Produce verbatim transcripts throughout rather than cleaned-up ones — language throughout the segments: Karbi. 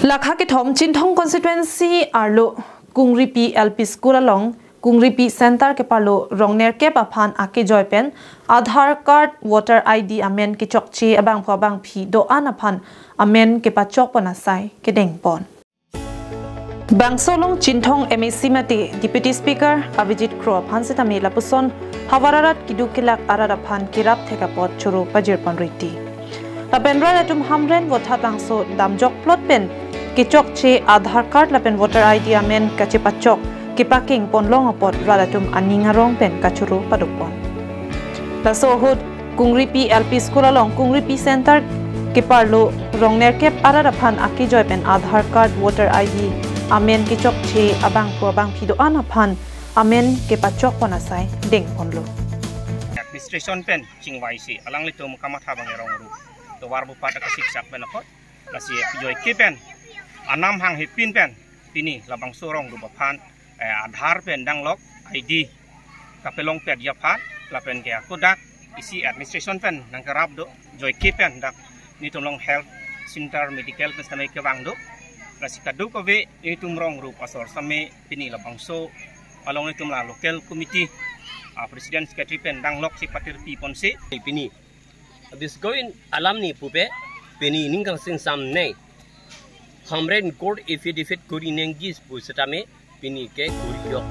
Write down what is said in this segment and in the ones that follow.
Lakha kethom Chinthong constituency arlo Kungripi L P school along Kungripi center keparlo rong nerkep aphan akejoi pen Aadhaar card, voter I D amen kechokche abangphu abangphi do-an aphan amen kepachok pon asai kedeng pon. Bangso along Chinthong M A C mate Deputy Speaker Abhijit Kro aphan setame lapuson havar arat keduk kelak arat aphan kerap thek apot choro pajir pon riti. Lapen rat atum Hamren Vothatlangso damjok plot pen kechokche Aadhaar card lapen voter I D amen kachepachok kepakeng pon long apot rat atum aning arong pen kachoro paduk pon. Laso ahut Kungripi L P school along Kungripi center keparlo rong nerkep arat aphan akejoi pen Aadhaar card, voter I D amen kechokche abangphu abangphi do-an aphan amen kepachok pon asai deng ponlo. Administration pen chingvaisi alanglitum kamatha abang rong ru tovar bupat akasiksak pen apot lasi joike pen anam hanghe pin pen pini labangso rong ru aphan, eh, Aadhaar pen danglok I D kapelong pet aphan lapen ke ako dak isi administration pen nangkerap do, joike pen dak netum along health center, medical pen setame kevang do. Lasi kadokave netum rong ru asor setame pini labangso along netum la local committee, ah, president, secretary pen danglok si patir pi ponsi pini abis goin alam ni pupe pini ningkang singsam nei Hamren court affidavit kuri nengji pu setame pini ke kuri yok.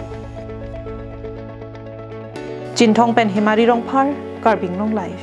Chinthong pen Himari Rongphar, Karbi Anglong Live.